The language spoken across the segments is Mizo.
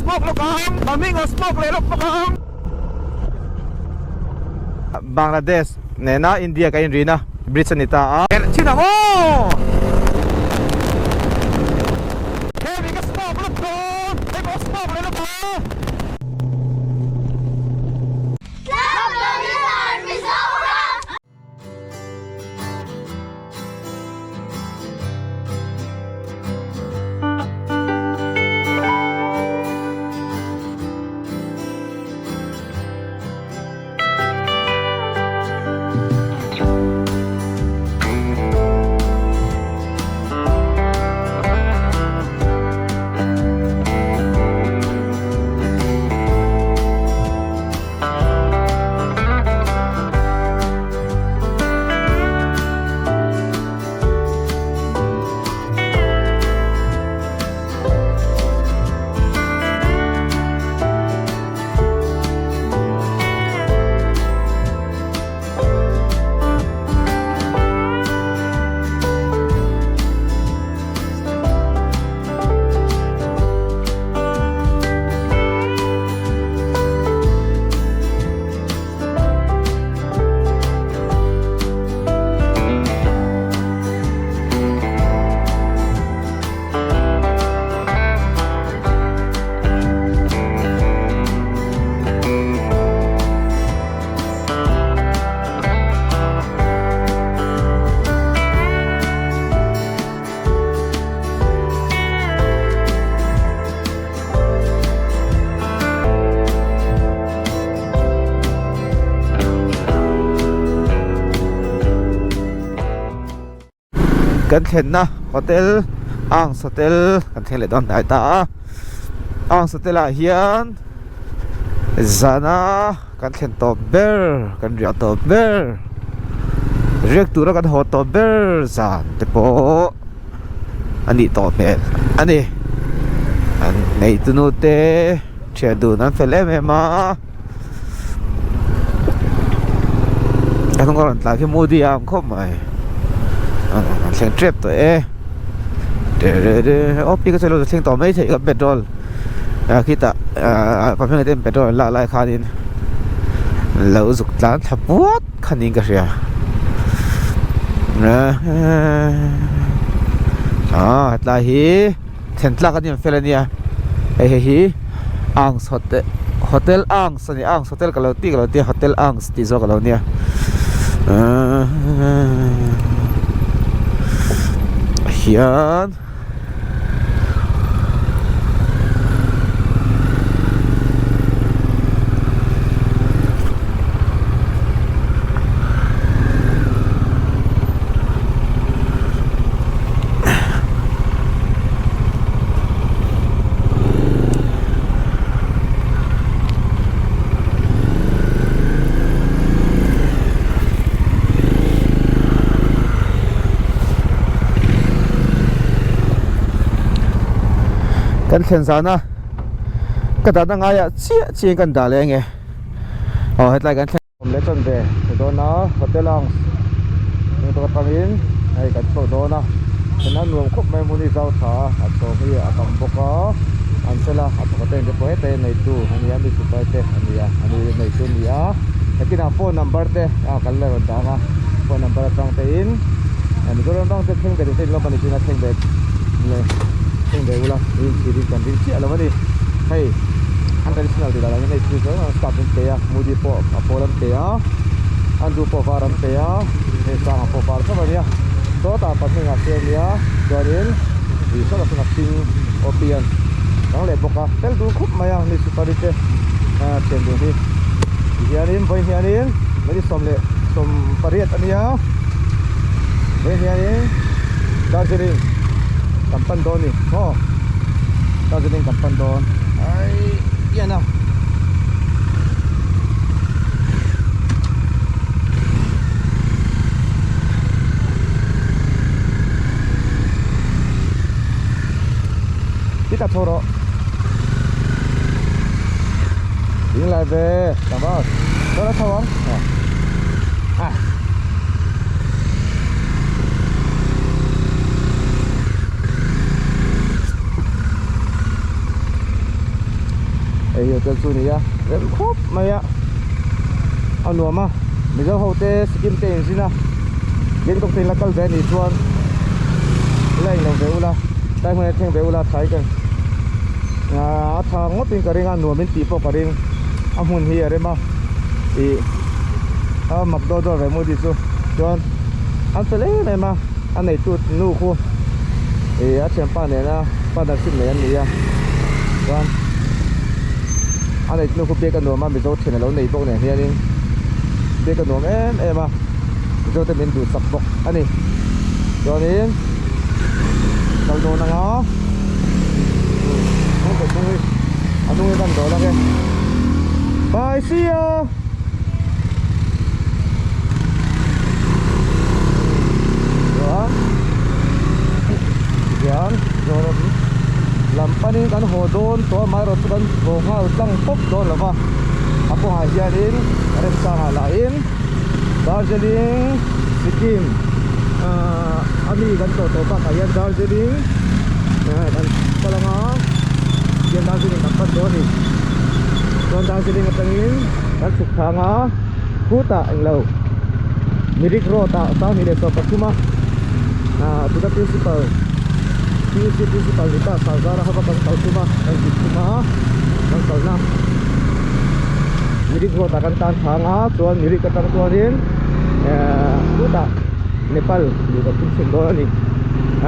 Smoke lawk ang, Maming aw smoke leh lawk bawk ang. Bangladesh nena India kan inrina bridge a ni ta a. Herh chin ang aw! Hemi ka smoke lawk dawn, hei pawh smoke leh lawk ang. Kan thlenna hotel Angs Hotel kan thleng leh dawn hnai ta a Angs Hotel ah hian zana kan thlen tawp ber kan riah tawp ber riak tura kan haw tawp ber zan te pawh a nih tawh hmel a ni an neitu nu te thian dun an fel em em a a hnung a rawn tlan khi moody a ang khawp mai an thleng tep tawh e aw pi ka sawi lo thleng tawh mai theih ka petrol khitah pahming ten petrol an lak lai khanin lo zuk tlan thla puat kha niin ka hria ah hetlai hi thlen tlak a ni ang fel a nia hei hei hi Angs hotel hotel Angs a ni Angs hotel ka lo ti ka lo tia hotel Angs tih zawk a lo nia hian. Kan thlen zan a ka dahna ngaiah chiah chiah in kan dah leh ange aw hetlai kan thlen awm leh chuan ve ta dawn a hotel ang eng tawk atangin hei kan chhuak dawn a thlen a nuam khawp mai hmun hi zau tha a a chhawng hi a tam bawk a an sela a thawk te pawh heta neitu a ni a mi sipai te a ni a a ni neitu a ni a nakinah phone number te a kan la rawn dah ang a phone number atang te in Mizoram bang te thleng ve duh te in lawm a ni chuan a thleng ve thleng ve ula in thir in kan ring chiah lo a ni hei an traditional tih lah hian hei thil chu staff an pe a moody pawh a pawl an pe a an du pawh var an pe a hei sanga pawh var thlap a nia sawtah pahnih ah te a nia chuanin ih sawtah sawn a hring opian dang leh bawk a fel dun khup mai a mi supari te thian dun hi tihianin vawiin hianin mei 18 a nia vawiin hianin Darjeeling kan pan dawn a ni maw Darjeeling kan pan dawn ai ian a. Ti ta chho rawh ding lai ve tlangval chho la chho ang a hotel chu a ni a rem khawp mai a a nuam a mizo ho te Sikkim te in zin a Gangtok te in la kal ve anih chuan la englo ve ula tlai hmun ah thleng ve ula thlai ka ahh a tha ngawt in ka ring a nuam in tih pawh ka ring a hmun hi a rem a ih a mak dawt dawt ve Modi chu chuan an fel em em a a neitu nu khu ih a thianpa nena partnership nei an ni a chuan a neitu nu khu biak a nuam a mizo thian alo nei bawk nen hianin biak a nuam em em a mizo te min duh chak bawk a ni chuanin kal dawn anga a hnung hi kan dawn ang e bye see you. Chuan tihian Mizoram lam panin kan haw dawn tawh a amaherawh chu kan haw nghal tlang pawp dawn lo va a kawngah hianin remchangah lahin Darjeeling Sikkim ahh a mi kan tlawh tawh bakah hian Darjeeling kan kal anga tihian Darjeeling kan pan dawn a ni chuan Darjeeling atangin kan chhuk thang a khutah englo Mirik road ah 2023 a ah tuna principal PUC principal ni ta Sazara hova kan kal tum a kan zin tum a kan kalna Mirik road ah kan tan thang a chuan Mirik atang chuanin eh khutah Nepal luh kan tum chhun dawn a ni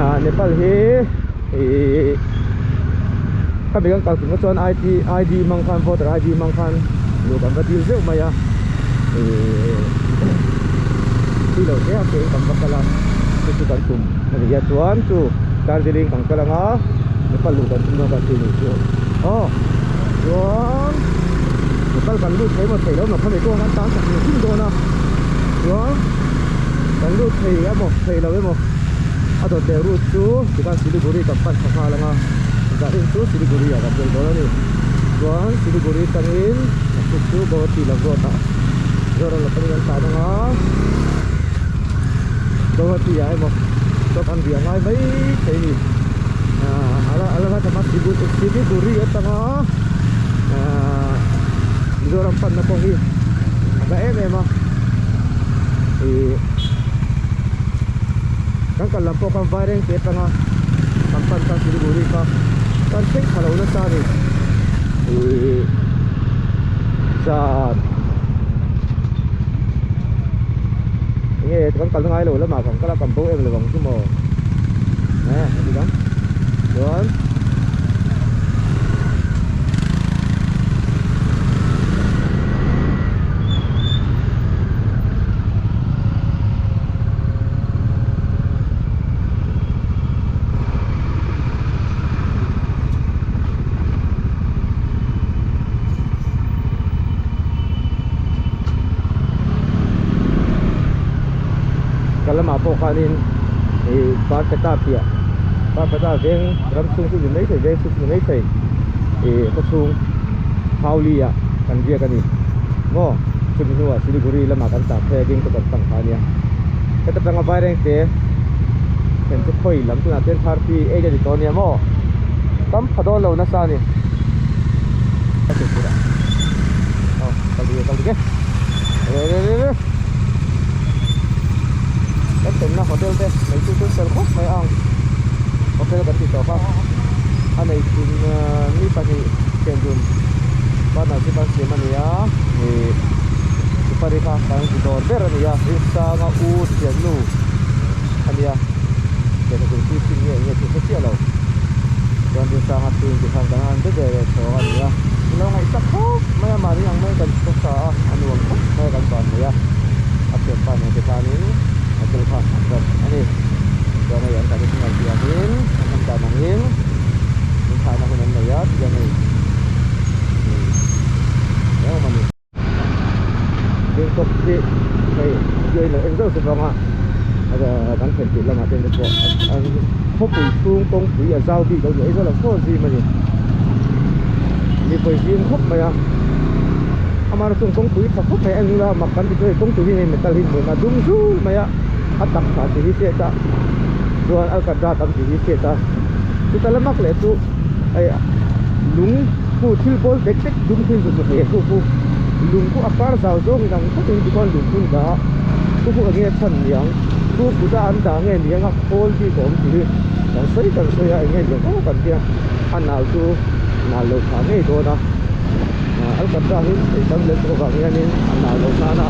ah Nepal hi ihh khami kan kal tum chuan ID ID hmang khan voter ID hmang khan luh kan va dil zeuh mai a ihh tui lo te a ke in kan va kal a chu chu kan tum a ni a chuan chu Darjeeling kan kal anga Nepal luh kan tum dawn kan tih ni chu aw chuan Nepal kan lut thei emaw thei lo emaw khami kawng kan tan chak hrim hrim dawn a chuan kan lut thei emaw thei lo emaw a dawt leh route chu tikhan Siliguri kan pan thla nghal ang a zah in chu Siliguri ah kan tel dawn a ni chuan Siliguri tangin a chhuk chu Guwahati lam road ah Mizoram lam panin an tlan ang a Guwahati ah emaw chuan an riah ngai mai thei a ni ah ala ala hla tham a Siliguri atanga ah Mizoram panna kawng hi a hla em em a ih kan kal lam pawh khan Vairengte atanga kan pan khan Siliguri kha kan thleng thla lo nasa a ni ih zan enge kan kal ngai lo lamah kan kal a kan bo em lo ang chu maw eh a ti dang chuan. Ka lamah pawh khanin ih Barpeta piah Barpeta veng ram chhung chu ni maithei veng chhung chu ni maithei ih khawchhung Hauli ah kan biak a ni maw chumi hnuah Siliguri lamah kan tah phei a ding te kan pan kha a nia heta tanga Vairengte thlen chu khawi lam tunah chuan 38 a ni tawh a nia maw tam pha dawn lo nasa a ni aw kal dik e kal dik e re re re re kan thlenna hotel te nei chu chu fel khawp mai ang hotel kan ti tawh kha a nei thin mi pahnih thian dun partnership an siam a ni a ih supari kha kan ti dawr ber a ni a Rinsanga u thiannu a nia lehkha zir pui thin nge nge tih hre chiah lo chuan Rinsanga chu inti khan kan han be ve leh chhawng a ni a i lo ngaihsak khawp mai a mahni ang mai kan hre a a nuam khawp mai a kan van nei a a thianpa nen te khanin hotel kha an run a ni chuan hei an traditional tih angin an hnam dan angin min thlahna hun an nei a tihian hei ih eng awm a ni. Gangtok hi hei video in lo en zauh zauh vang a kan thlen tirh lamah te pawh an khawpui chhung kawngpui a zau bik lo ni Aizawl ang fo zim a ni mipui zim khawp mai a amaherawhchu chung kawngpui tha khawp mai a eng ila mak kan ti chu hei kawngpui hi hei metal hi hmuh a dum zul mai a a tak tha chi hi hriat a chuan alkatra tam chi hi hriat a chuta la mak leh chu hei lung. Khu thil bawl dek dek dum khi zu thei a khu khu lung khu a kar zau zawng in ang tawp in tikhuan lung khu an dah a khu khu enge a chhan niang khu kut a an dah nge niang a khawl bik a awm tih hi kan sawi kan sawi a enge niang aw kan tia a nal chu nal lo thla ngei dawn a alcatra hi thei tam lem tawh avang hianin a nal loh nana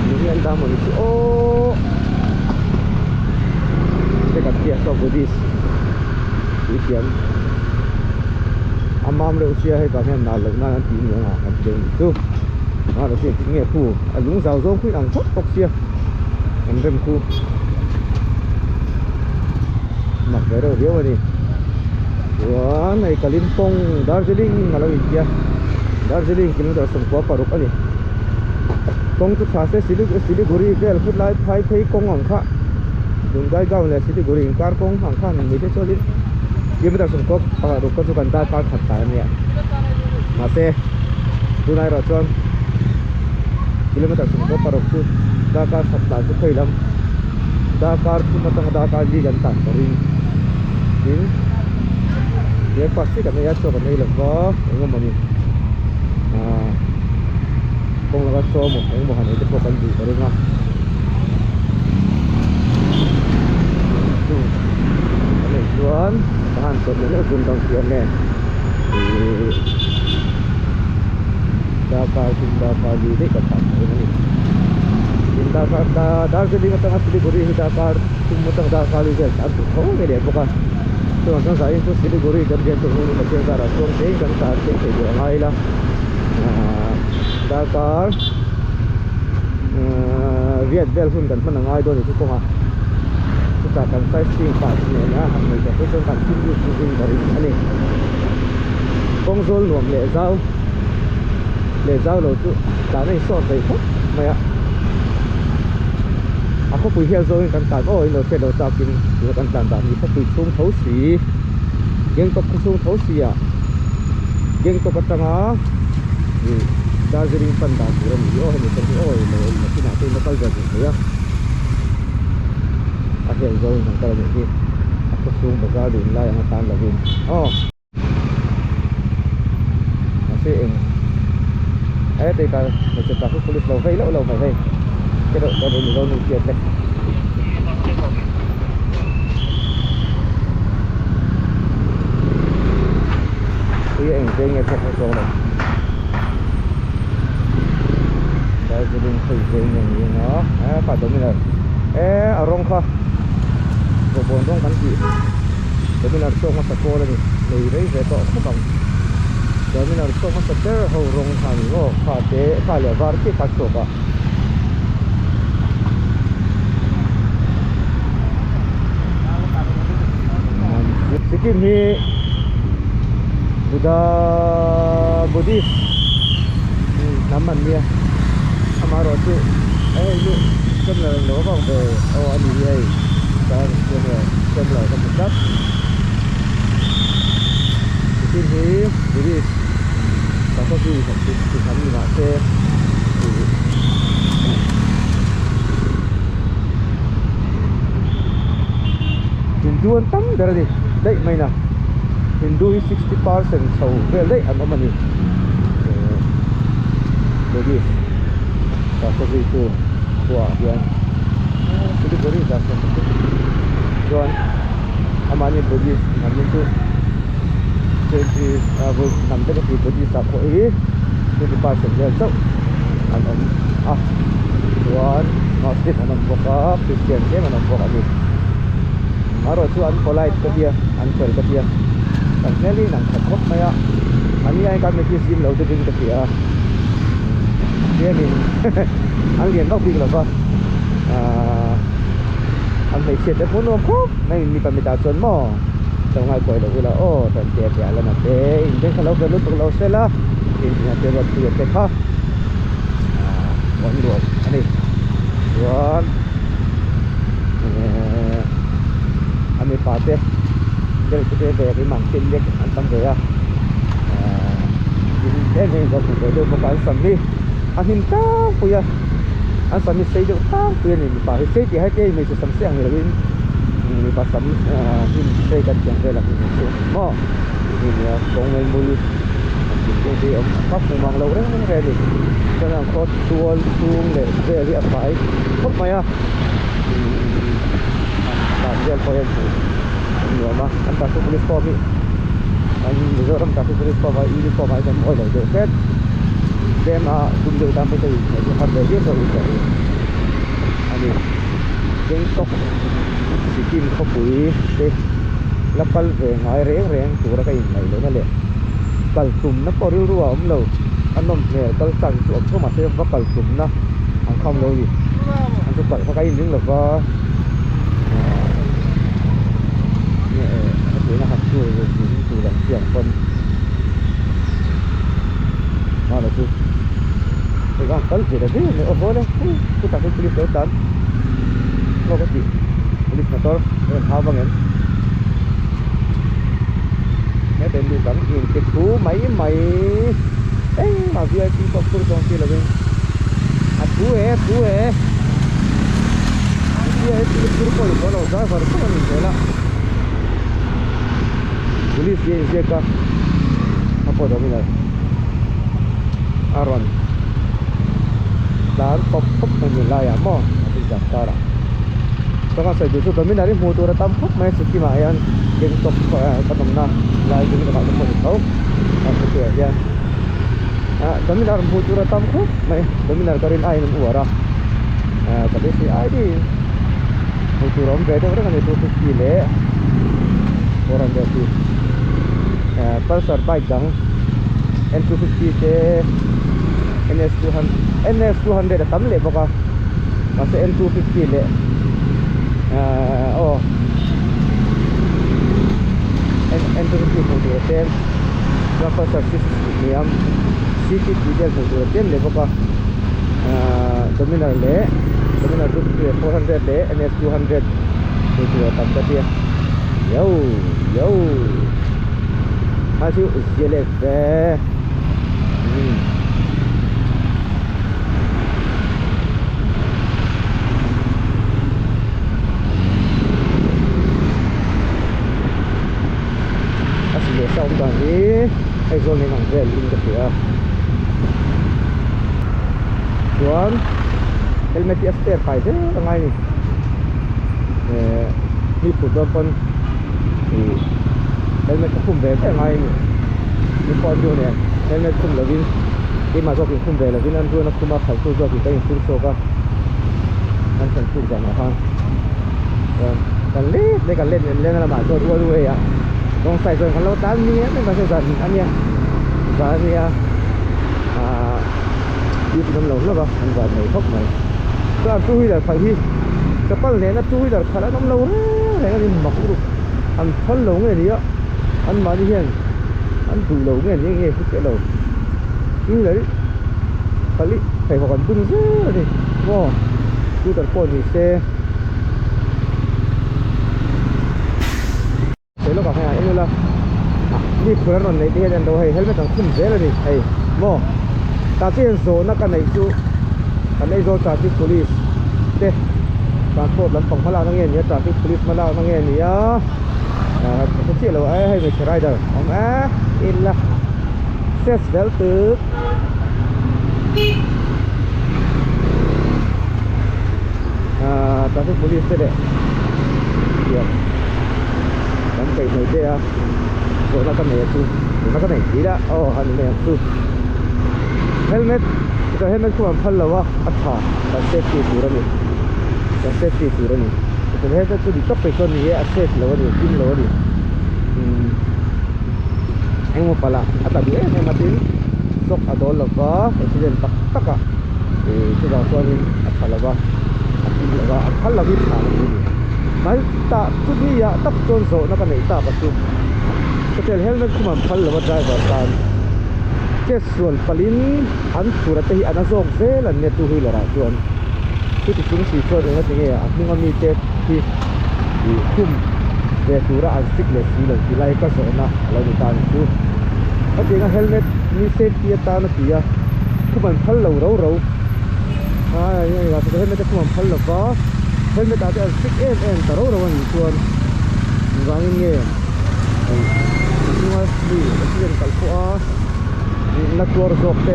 lung hi an dah mawni chu aww te kan tia saw buddhist. Puithiam a mam reuh sia hei vang hian nal loh nan an tih ni ang a kan ti deuh nih chu a lo hriat nge khu a lung zau zawng khu in ang thawk bawk sia an rem khu mak ve reuh viau a ni chuan hei Kalimpong Darjeeling a lo intia Darjeeling kilometer 16 a ni kawng chu tha se Siliguri vel khawtlai phai phei kawng ang kha. Lungdaigaon leh Siliguri inkar kawng ang khan mi te chuanin kilometer 16 kha chu kan darkar khat tlai a nia mahse tunah erawh chuan kilometer 16 chu darkar khat tlai chu khawi lam darkar thum atanga darkar li kan tlan ta ring tin breakfast hi kan ei a chaw kan ei lova engemaw ni ahh kawng laka chaw emaw engemaw han ei te pawh kan duh ta ring a. Chung kan neih chuan ka han chawlh leh deuh dang si ang nge ihh darkar thum darkar li daih kan tan thei a ni tin darkar Darjeeling atanga Siliguri hi darkar thum atang darkar li vel tan tur tho mai leh bawk a chuvang chuan zanin chu Siliguri kan rian tur hmun hi Pathian zarah chuang te in kan tan thleng thei duh a ngai ila ahh darkar. Riat vel hun kan hman a ngai dawn ni chu kawngah chutah kan size ching pah chu nen a han ngaihtuah phei chuan kan thil lut chu zing ka ring a ni kawng zawl nuam leh zau leh zau lo chu tlan a insawt daih khawp mai a a khawpui hian zawngin kan tlan aw in lo hriat lo takin tuna kan tlan dan hi khawpui chhung tho si Gangtok khaw chhung tho si ah Gangtok atanga ih Darjeeling pan dan tur a ni hi aw hemi kawng hi aw ilo ilo chinah te in la kal ve duh thei a a hel zawng in kan kal a nih hi a khaw chhung bazar dun lai ang atan lovin aw mahse eng e tei ta hmeichhe traffic police lo vei loh lo mai hei te reuh te reuh mizo nu chiat te. Ui a engveng nge thawk zawk lo Darjeeling khawi veng nge ni ang a eh kha Dominar eh a rawng kha bawhbawn rawng kan tih Dominar chhuak hmasa kawl a ni nei rei ve tawh khawp ang Dominar chhuak hmasa ber ho rawng kha a ni maw kha te kha leh var chiah kha a chhuak a. Sikkim hi Buddha Buddhist hnam an nia amaherawh chu hei chu similar an lo vang ve aw a ni hi hei similar similar ka hmu tlat Sikkim hi Buddhist sakhaw chi hnam ni mahse. Hindu an tam ber a ni daih mai na Hindu hi 60% chho vel daih an awm a ni Buddhist sakhaw zuitu khuaah hian Siliguri zah chuan chuan amahni Buddhist hnam hi chu hnam te ka ti Buddhist sakhaw hi. 20% vel chauh an awm a chuan Muslim an awm bawk a Christian tlem an awm bawk a ni amaherawh chu an polite ka tia an fel ka tia kan hmel hi a inang khat khawp mai a an ni aiin kan mi zim lo deuhin ka hria a tlemin an lian vak bik lo va ahh an hmeichhia te pawh nuam khawp mai mipa mitah chuan maw lo ngaihtuah loh ila aw tan te te a la na te in beng kha lo ve lutuk lo se la tin ina te ruat puia te kha awn luam a ni chuan ehh a mipa te tel te te ve rim ang thil lek an tam ve a ahh tin em em ka hmu ve deuh bawk a an sam hi a hnim tlangpui a an sam hi sei deuh tlangpui a ni mipa hi sei tih hai te hmeichhe sam sei ang ni lovin mipa sam hnim sei kan tih ang vel ang hi ni chu maw. Ni nia kawng ngei mul. Thingpui te awm ka hmu mang lo reng reng a ni chuan an khaw tual chhung leh vel hi a fai khawp mai a umm an dan vel pawh hian hmuh a nuam a an traffic police pawh hi an Mizoram traffic police pawh hi uniform ah hian an awilo deuh hret tlem a dum deuh tan pawh chuan inhmeh chu har ve viau pawh in a ni Gangtok Sikkim khawpui te la kal ve ngai reng reng tura ka inngaih lohna leh kal tumna pawh rilru a awm lo a nawm hmel kal chak chu awm tho mahse va kal tumna ang kha awm lo a ni an chu kalh kha ka inring lo va ahh hetiang a han tur zin tur ang chi ang pawn mahni chu hei khan kal ve ta viau mai aw haw le chutah chuan police lo tlan hlawk a tih police motor a rawn hau vang em heta in lut ang inti thu mai mai engmah vip pawh phur chuang si lovin a thu e a thu e vip phur pawh ni tawh lo driver chauh a ni hmel a police hi a inziak a a pawh dawm in a rawn tlan pawp pawp mai ni laiah maw a ti zan karah chuan ka sawi duh chu dominar hi hmuh tur a tam khawp mai a sikkim ah hian gangtok kan awmna lai gangtok ah te pawh ni tho a khawpuiah hian ah dominar hmuh tur a tam khawp mai dominar ka rin aiin an uar a ah ka beisei ai deuhin hmuh tur a awm ve deuh reng a ni 250 leh 400 hi ah pulsar bike dang N250 te NS200 a tam leh bawk a mahse N250 leh ahh aw N250 hmuh tur a tlem chuan Pulsar 360 hniam CT tih vel hmuh tur a tlem leh bawk a ahh Dominar leh Dominar 250 leh 400 leh NS200 hmuh tur a tam ka tia yo yo a chu zia leh ve umm a si leh sa awm dan hi Aizawl nen ang vel in ka hria chuan helmet hi a spare fai zel a ngai a ni eh mi phur dawn pawn ih helmet kha khum ve ve a ngai a ni mi pawh an duh nen helmet khum lovin keimah zawkin khum ve lovin an ruan a khum a khalhtu zawkin kan inphur chhuak a an thlen chhuk zanah khan chuan kan let leh kan let lem lem a lamah chuan ual uai a kawng side chuan kan lo tan ni em em a zan a nia zan a nia ahh tih awm lo hlauh a an van nei khawp mai chuan two wheeler khalh hi chapal nena two wheeler khalh an awm lo reng reng a ni mak lutuk an phal lo nge ni a an mahni hian an duh lo nge ni nge hre chiah lo two wheeler hi khalh hi pheikhawk an bun zel a ni maw scooter pawh ni se. Sawi lawk ah hian a en ula mi phur an rawn neih te hian an lo hei helmet an khum zel a ni hei maw tah chu hian zawhna ka neih chu kan Aizawl traffic police te transport lampang hma lakna nge ni a traffic police hma lakna nge ni a ah ka hre chiah lo a hei hmeichhe rider awm e ila ses vel tuk ah traffic police te leh tiang kan peih hmei te a zawhna ka nei a chu zawhna ka nei tih ila aw a ni mai ang chu helmet chutah helmet khu an phal lo a a tha kan safety tur a ni kan safety tur a ni chutah helmet chu dik tak phei chuan ni e a safe lo a ni a him lo a ni umm engemaw palh ah a tla duh em em a tin shock a dawl lo va accident tak tak a ih chuvang chuanin a tha lo va a him lo va a phal lo hi tha a ni. Mai tah chu ni ah tak chuan zawhna ka neih tak a chu hotel helmet khum an phal lo a driver tan chet sual palhin an phur a te hi an a zawk zel an nia two wheeler ah chuan chuti chung si chuan eng ati nge a hnung ami te hi ih khum ve tura an stick leh si lo tih lai ka zawhna a lo ni ta a ni chu hetiang a helmet mi safety atan a ti a khum an phal lo ro ro helmet te khum an phal lo va. Helmet ah te an stick em em ta ro ro a nih chuan engvangin nge hei a hnunga mi accident kalh pawh a mi na tuar zawk te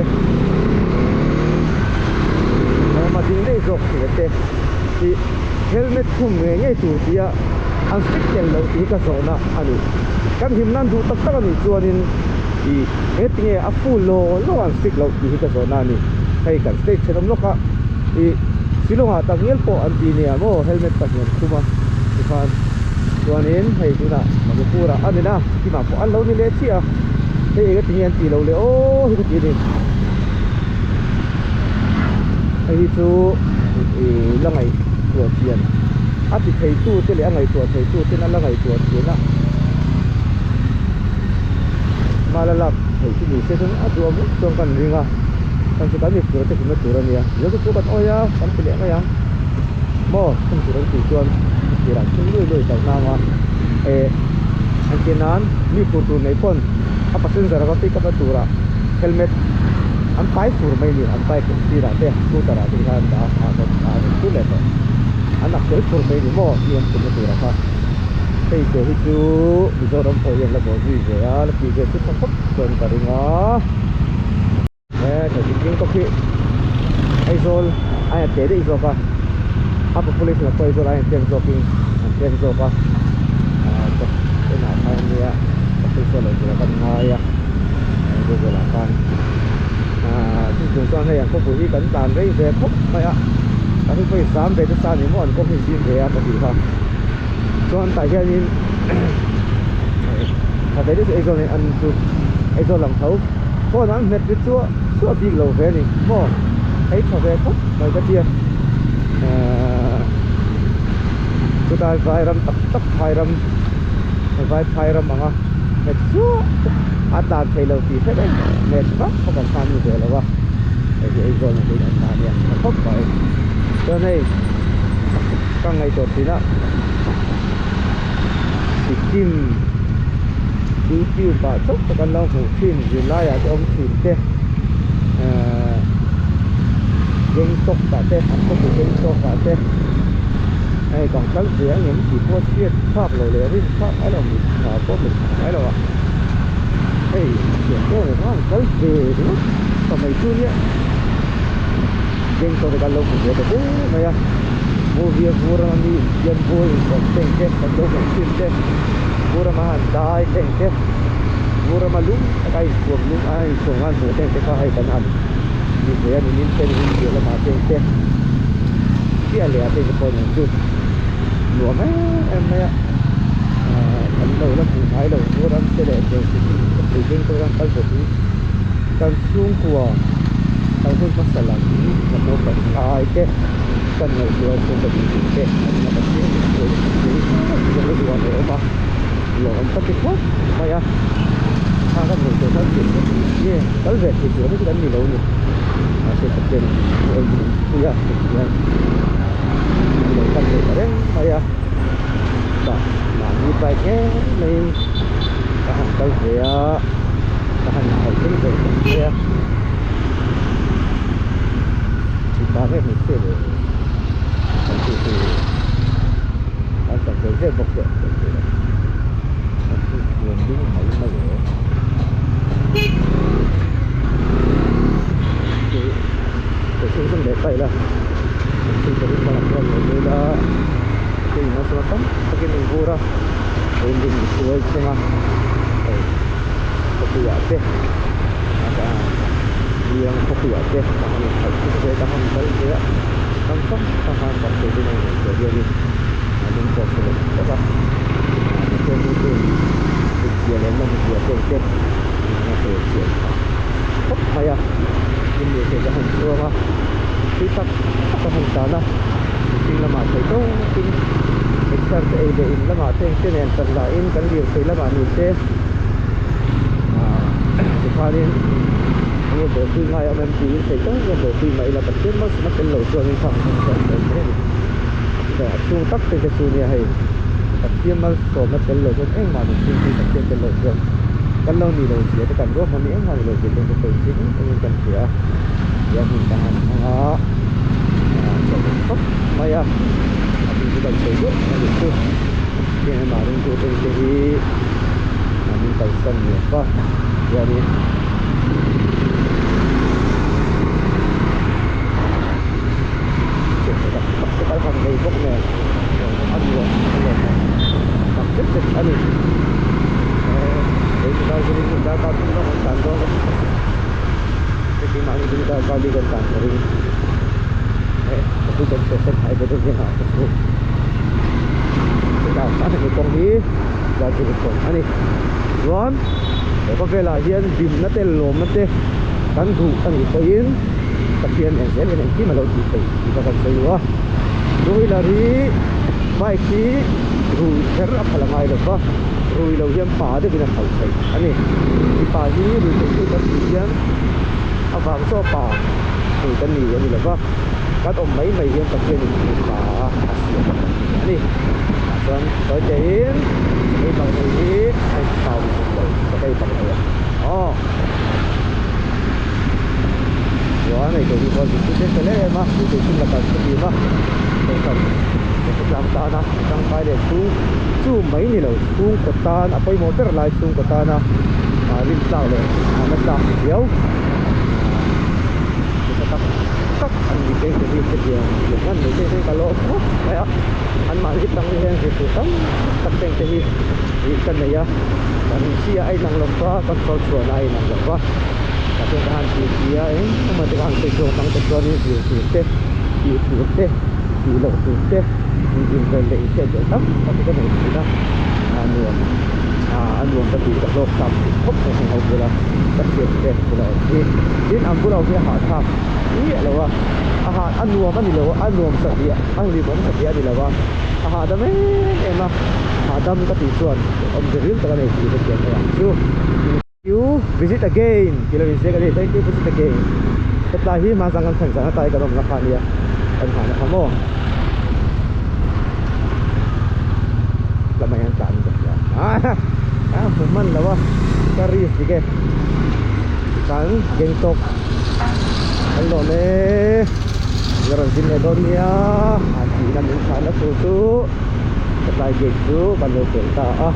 hma ding daih zawk thei te hi helmet khum ngei ngei tur tia an strict tel loh tih hi ka zawhna a ni. Kan him nan duh tak tak a nih chuanin ih engtinge a full law law an strict loh tih hi ka zawhna a ni. Hei kan state thenawm lawkah ih Shillong ah takngial pawh an ti nia maw helmet pahnih an khum a tikhan chuanin hei tunah Manipur ah a ni na Sikkim ah pawh an lo ni leh chiah a hei eng atinge an tih loh leh aw hi ka ti a ni. Hei hi chu ih la ngaihtuah chian a ti thei tu te leh a ngaihtuah thei tu ten a la ngaihtuah chian a hma la lak theih chu ni se chuan a duh ang chuan kan ring a kan chu kan mipui te hlimna tur a nia mizo te chu kan awih a kan ti leh mai ang maw thung tur an tih chuan a tirah thil lui lui tauh nang a eh engtir nan mi phur tur nei pawn a passenger ava pick up na turah helmet an pai fur mai a ni an bike sirah te scooter ah te khan an dah a ah an intur leh tawh an ak tel fur mai a ni maw mi an phurna turah kha hei te hi chu Mizoram pawh hian la bawh zui ve a la tih ve chu tha khawp chuan ka ring a. He thei ding tawk hi Aizawl a in teh daih zawk a a population ah pawh Aizawl a in tlem zawk in an tlem zawk a ahh chawp enah khan ania ka sawi lo tur ah kan ngai a Google ah khan ahh chu chung chuan hei an khawpui hi kan tlan rei ve khawp mai a kan hi pawhin zam ve nasa ni maw an kawng hi zim ve a ka tih kha chuan tah hianin tha ve deuh chu Aizawl an chu Aizawl lang tho. Phone an hmet ri chuah chuah bik lo ve a ni maw hei tha ve khawp mai ka tia ahh chutai vai ram tak tak phai ram vai phai ram ang a hmet chuah a tlan thei lo tih hre reng hmet vak vak an hman ve lo a hei hi Aizawl ang hi an hman a nia tha khawp mai chuan hei ka ngaihtuah thin a. Sikkim YouTube ah chauh tak an lo hmuh thin zirlaiah te awm thin te ahh Gangtok ah te an khawpui Gangtok ah te hei kang kal ve ang em tih pawh hriat phak lo leh rin phak mai lo mit tha pawh mit tha ngai lo a hei thian pawh reng a an kal ve ringawt ta mai chu nia Gangtok te kan lo hmu ve ta hle mai a. Movie a vur anga mi infiam vur inkawm teng te kan lo hmuh thin te vur rama han dai teng te vur rama lum taka infuam lum a infuam han hmuh teng te kha hei kan han ni ve a ni min ten in piah lamah teng te chiah leh ah teng te pawh nen chu nuam em em mai a ahh kan lo la hmuh ngai lo vur ram te leh thei teng te kan kal ve hi kan chhungkua kan hun hmasa lam kan naupang ai te. Kan ngaihtuah chu ka duh duh te an la ka chiang duh duh duh duh duh a awm a lawm ka ti khawp mai a kha kan ngaihtuah khan thil ka ti nge kal ve thei tur hi kan ni lo ni mahse Pathian thu awm in pui a heti hian min lo pan leh ta reng mai a tah mahni bike ngei maiin ka han kal ve a ka han khalh thleng ve ta mai a. Mipa nge hmeichhia leh an tih chu an chak ve zel bawk teh an tih loh an tih thiam ding mai mai e tih chhung leh ta ila thil pawh hi hmalam hian lo ila thil in awlsam tam takin in vur a building hruai thleng a hei khawpuiah te Liang khawpuiah te ka han khalh thut ve ka han kal ve a tam tam ka han kal thei dawn a ni tih hianin a lung pawh a chhe leh tawp a mahse chu chu kut zia leh nawm zia te te a hre chian phah khawp mai a tin lirthei ka han chuang a tui tak tak a han tan a mihring lamah thei tawkin exer te ei leh in lamah te engte nen tan lahin kan lirthei lamah ni se tikhanin enge buaipui ngai a awm em tiin thei tawk hian buaipui mah ila Pathian malsawm a tel lo chuanin khang hun chu an sawi mai a ni chutah chung tak te te chu nia hei Pathian malsawm a tel lo chuan engmah mihring hi Pathian tel lo chuan kan lo ni lo zia te kan ruahman hi engmah ni lo zia te kan sawi chiang em em in kan hria a tiang hun ka han hmang a chawlh khawp mai a a hming chu kan sawi duah a nih chu. Heng amah ringtu te te hi an in kalsan nuam va chuanin Darkar thum lam an tlan dawn a ni keimahni chu darkar li kan tlan ka ring eh ka pu kan chhuahsan hnai ve deuh hian ah ka chhuk hetah khan hemi kawng hi Darjeeling kawng a ni chuan he khawvelah hian hlimna te lawmna te kan duh a nih pawhin Pathian eng zel hian engkim a lo tih theih tih kha kan sawi duh a two wheeler hi bike hi rui kher a phal a ngai lo va rui lo hian pa deuhin a khalh theih a ni mipa hi rui theih chu kan tih hian a vang chaw pa rui kan ni a ni lo va kan awm mai mai hian Pathianin mipa a siam a ni tah chuan sawi teh in sakei bak nei hi a inthlau lutuk lo sakei bak nei a aw. Chuan hei keini pawh zirtir te fel em em a zirtir thil lakah ka dim a kohhran khawtlang tana tangkai leh chhung chu mai ni lo chhungkaw tan a pawimawh ber lai chhungkaw tana ah rin tlak leh ahna tlak riau nasa tak tak an ni te hi hetiang hman mai te hi ka lawm khawp mai a anmahni tang hian zirtur tam tak te te hi ih ka nei a kan chi a inang lo va kan sawi chhuahna a inang lo va tah chuan ka han tih ti a eng emaw te ka han sawi chhuak ang te chuanin zir tur te tih tur te tih loh tur te inzir vel leh inhriat vel tam tak hi ka nei thin a a nuam ah a nuam ka tih ka hlawk thlak thin khawp mai heng ho bula ka thian te bula awm hi tin an bula awm hi a hahthlak miah lo a a hah a nuam a ni lo a nuam satliah a hlimawm satliah a ni lo a a hahdam em em a hahdam ka tih chuan awmze ril tak a nei tih ka thiam mai ang chu. You visit again tih lo inziak a ni thank you visit again hetlai hi hmanzang kan thlen zan atai kan awmna kha ania kan nghahna kha maw lamah hian tlan ka hria a hmu hman lo a ka risk dik e kan Gangtok kan lawm e la rawn zin leh dawn nia a tihna min thlahna tur chu hetlai gate chu kan lo pel ta a.